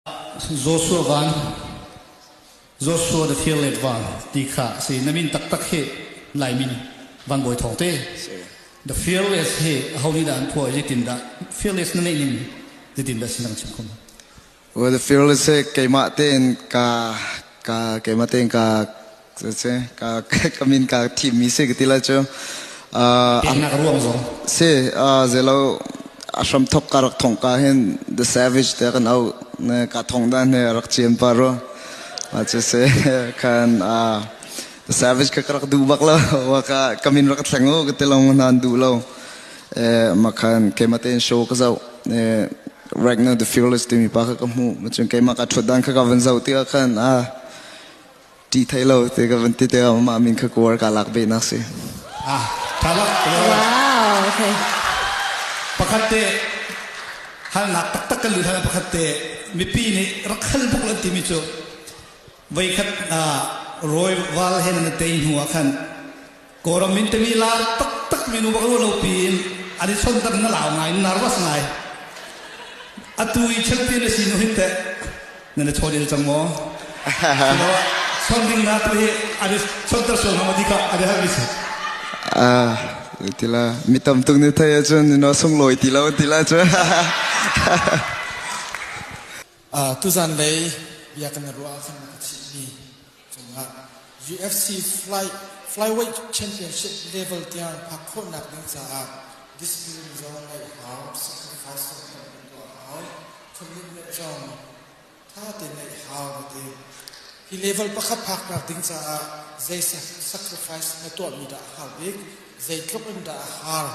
Joshua Van, Joshua the Fearless Van ti kha a si. Na min taktak hi Lai min Van Bawi Thawng te. The Fearless hi aho nih dah an phuah i zeitindah Fearless na neih ning zeitindah si nang chim khom? Well, the Fearless hi keimah tein ka ka keimah tein ka ka ka min ka thimmi si ka ti lai cu. Peknak ruang zong. Si, zelo a hram thok ka rak thong ka hin The Savage te kan au ne ka thong dan he rak chiam pa ro. Ma chu se kan The Savage ka rak du bak lo wa ka kamin rak thleng u ka telong nan du lo. Ma khan keima ten show ka zau Ragnar the Fearless timi pa kha ka hmu ma chun keima ka thut dan kha ka van zau ti khan a ṭih thei lo ti ka van ti te mah min kha kuar ka lak ve nak si. Ah, tha bak. Wow, okay. Pakhat te halnak taktak kan lut hal pakhat te mipi nih rak hal buk lan timi cu voikhat Roy Val he nan tei hnu ah khan Kawlram min timi lar taktak mi nu bak lo piin an i chon tak na lau ngai nervous ngai atu i champion na si nu hin teh nan i chawn il cang maw chon ding na tu hi an i chonter sual hna ma di ka an i hal mi si Ah, tila mi tam tuk ni thei ahcun no sunglawi ti lo ti la cu. Tuzan lei bia kan i ruah ah khan ka chimmi cungah UFC fly, flyweight championship level tiang phak khawhnak ding caah discipline zong ngeih hau, sacrifice zong tampi tuah hau, commitment zong tha tein ngeih hau na ti. Hi level pakhat phaknak ding caah zei sacrifice na tuahmi dah a har bik, zeitluk in dah a har,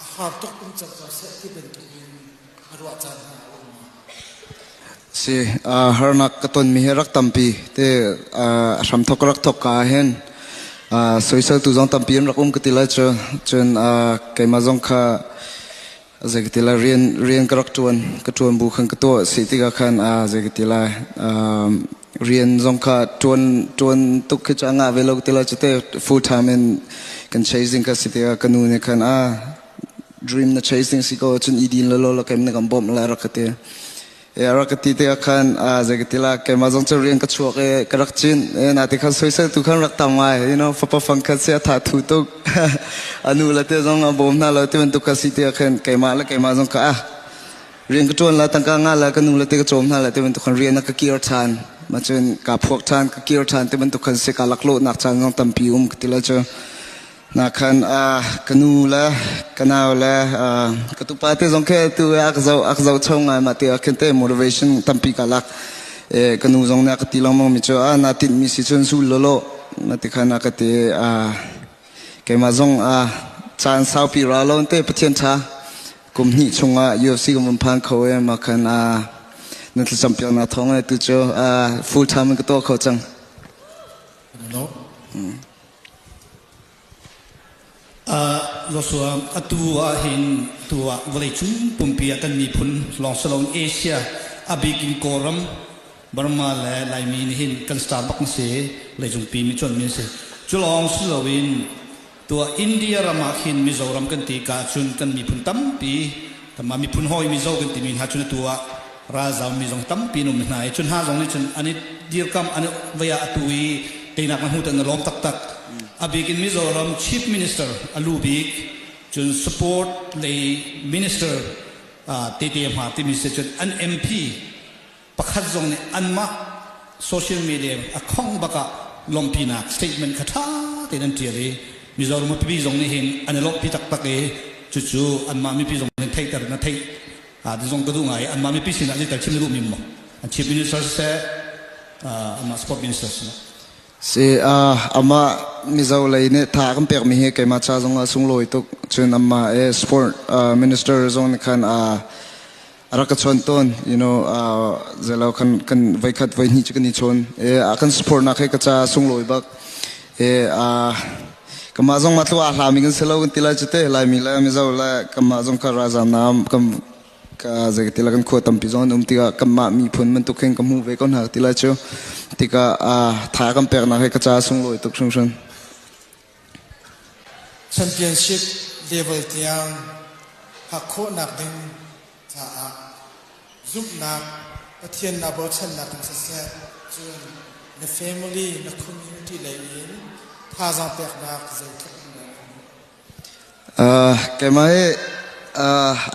a har tuk in cang ko seh ti bantuk in na ruah caan hna a um ma? Si, harnak ka tonmi hi rak tampi te a hramthok rak thok ka hin soisel tu zong tampi in rak um ka ti lai cu cun keimah zong kha zei ka ti lai rian rian ka rak tuan ka tuan bu khan ka tuah si tikah khan zei ka ti lai rian zong kha tuan tuan tuk khi cu a ngah ve lo ka ti lai cu te full time in kan chasing ka si tikah ka nu nih khan a dream na chasing si ko cun i din lo lo kem na kan bawmh la rak ka ti e rak ka ti tikah khan a zei ka ti la keimah zong cu rian ka chuak e ka rak cin e na ti khan soisel tu khan rak tam ngai fapa fang khat se a tha thu tuk anu la te zong a bawm hna lo ti bantuk ka si tikah khan keimah le keimah zong ka ah rian ka ṭuan la tangka nga la ka nu le te ka cawm hna la ti bantuk khan rian a ka kir ṭhan ma cun ka phuak ṭhan ka kir ṭhan ti bantuk khan si ka laklawh nak caan zong tampi um ka ti la cu Na khan ka nu le ka nau le ka tupa te zong khi tu a ka zoh a ka zoh cho ngai ma ti ah khin te motivation tampi ka lak. Ka nu zong nih a ka ti lengmang mi cu a na tinh mi si cun zul lawlaw na ti khan a ka ti. Keimah zong caan saupi ra lo te Pathian ṭha kum hnih chungah UFC ka vun phan kho e ma khan na thlacam piak na thawng e tu cu full time in ka tuah kho cang. No. Joshua, atu ah hin tu ah vawleicung pumpi ah kan miphun lawng si loin Asia, a bik in Kawlram, Burma le Laimi nih hin kan star bak an si, leicung pi mi cuan mi an si. Cu lawng si loin tuah India ram ah khin Mizoram kan ti ka cun kan miphun tampi, kanmah miphun hawi Mizo kan timi hna cun atu ah ralzam mi zong tampi an um hna i cu hna zong nih cun an i dirkamh an i vei ah atu i teinak na hmu tan na lawm taktak. A bik in Mizoram Chief Minister a lu bik cun support lei minister tete hma timi si cun an MP pakhat zong nih anmah social media a khong bak ah lawmhpinak statement kha ṭha tein an ṭial i Mizoram mipi zong nih hin an i lawmhpi taktak i cucu anmah mipi zong nih theihter na theih ti zong ka duh ngai. Anmah mipi sinah zeital chim na duh mi maw an chief minister siseh amah sport minister siseh? Si amah Mizo lei nih tha kan pek mi hi keimah ca zong ah sunglawi tuk. Cun amah e sport minister zong nih khan a rak ka chawn tawn zelo kan kan voikhat voihnih cu kan i chawn e a kan support nak he ka ca sunglawi bak e a kamah zong ma tlu a hlami kan si lo kan ti lai cu te Laimi le Mizo le kamah zong kha ralzam nam kam ka zei ti la kan khua tampi zong an um tikah kanmah miphun bantuk khin ka hmu ve ko hna ti lai cu tikah tha kan peknak he ka ca sunglawi tuk hringhran. Championship level tiang phak khawhnak ding caah zumhnak. Pathian naa bochannak in siseh, cun na family, na community lei in thazaang peknak zeitluk in dah na hmuh? Keimah hi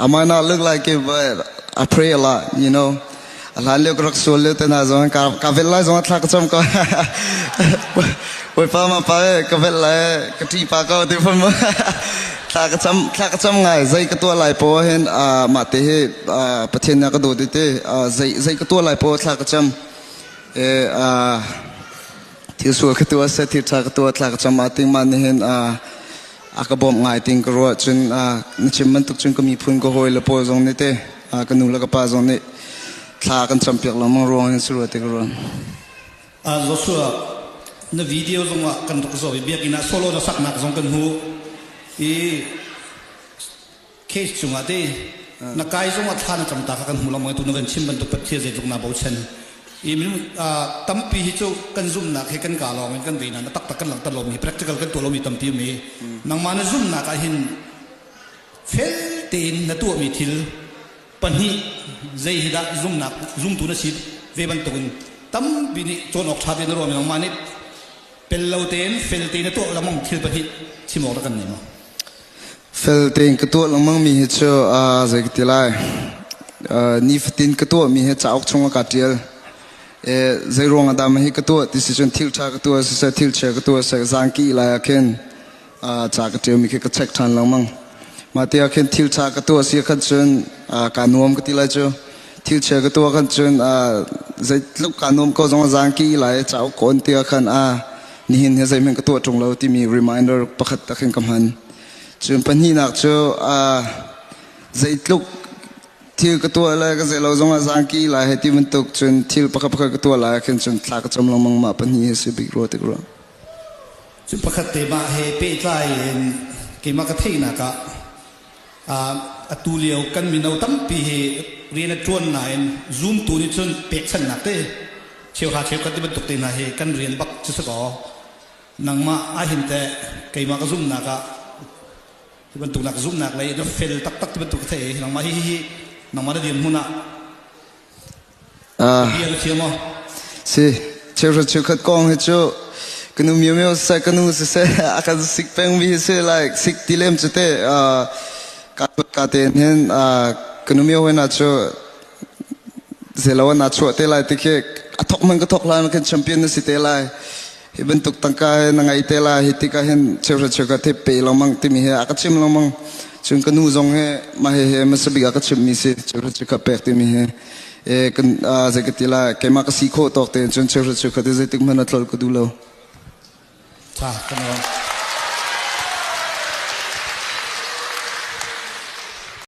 I might not look like it, but I pray a lot. A hlan lio ka rak sual lio te hna zong ka vel lai zong thla ka cam ko. Bawipa ma pa e ka vel lai ka ṭi pa ko ti phun thla ka cam ngai. Zei ka tuah lai po hin mah te hi Pathian na ka dawt te zei zei ka tuah lai po thla ka cam. E thil sual ka tuah se, thil ṭha ka tuah, thla ka cam a ting ma ni hin a ka bawmh ngai ting ka ruah. Cun na chim bantuk cun ka miphun ka hawi le pawl zong nih te, ka nu le ka pa zong nih thla kan campiak lengmang ruang hin si rua ti ka ruah. Joshua, na video zong ah kan rak zoh i biakinn ah solo na saknak zong kan hmu i case cungah te na kai zong ah thla na cam ta kha kan hmu lengmang. Tu na van chim bantuk Pathian zeitluk na bochan i minung tampi hi cu kan zumnak he kan ka lawng in kan ve na taktak kan langhter lomi, practical kan tuah lomi tampi um i nangmah na zumnak ah hin fel tein na tuahmi thil pahnih zei hi dah? Zumnak zumtu na si ve bantukin tampi nih cawn awk ṭha te na ruahmi, nangmah nih pel lo tein fel tein na tuah lengmang thil pahnih chim awk rak kan nei maw? Fel tein ka tuah lengmang mi hi cu zei ka ti lai, nifatin ka tuah mi hi cauk chungah kaa ṭial. Zei ruang ah dah mah hi ka tuah ti si cun, thil ṭha ka tuah siseh, thil chia ka tuah siseh, zaangki lai ah khin ca ka ṭial mi khi ka check ṭhan lengmang. Mah ti ah khin thil ṭha ka tuah si khan cun kaa nuam ka ti lai cu. Thil chia ka tuah khan cun zeitluk kaa nuam ko zong, zaangki lai cauk ka on ti ah khan nihin hi zeihmanh ka tuah ṭung lo timi reminder pakhat tak hin ka hman. Cun pahnihnak cu zeitluk thil ka tuah le ka zei lo zongah zaangki lai hei ti bantuk cun thil pakhat pakhat ka tuah lai khin cun thla ka cam lengmang. Mah pahnih hi si bik rua tik rua. Cu pakhat te mah he pehtlai in keimah ka theihnak ah atu lio kan mino tampi hi rian a ṭuan nain zumtu nih cun pekchanhnak te cheuhra cheukhat ti bantuk te hna hi kan rian bak cu si kaw, nangmah ahhin teh keimah ka zumhnak ah hi bantuk nak zumhnak lei na fel taktak ti bantuk ka theih. Nangmah hi hi nangmah na dir hmun ah bia na thiam maw? Si, cheuhra cheukhat kong hi cu kanu mio mio se, kanu se se a kan sik peng mi si, like sik ti lem cu te ka ka te hin kanu mio na cu zelo na chuah te lai ti khi a thok man ka thok lan khin champion na si te lai, hi bantuk tangka he na ngai te lai hi tika hin cheuhra cheukhat he pe lengmang timi he a ka chim lengmang. Cun ka nu zong he mah he he masabik a ka chimh mi si, cheuhra cheukhat pek timi he e kan zei ka ti lai, keimah ka si khawh tawk te cun cheuhra cheukhat zeitik hmanh a tlol ka duh lo. Tha kan.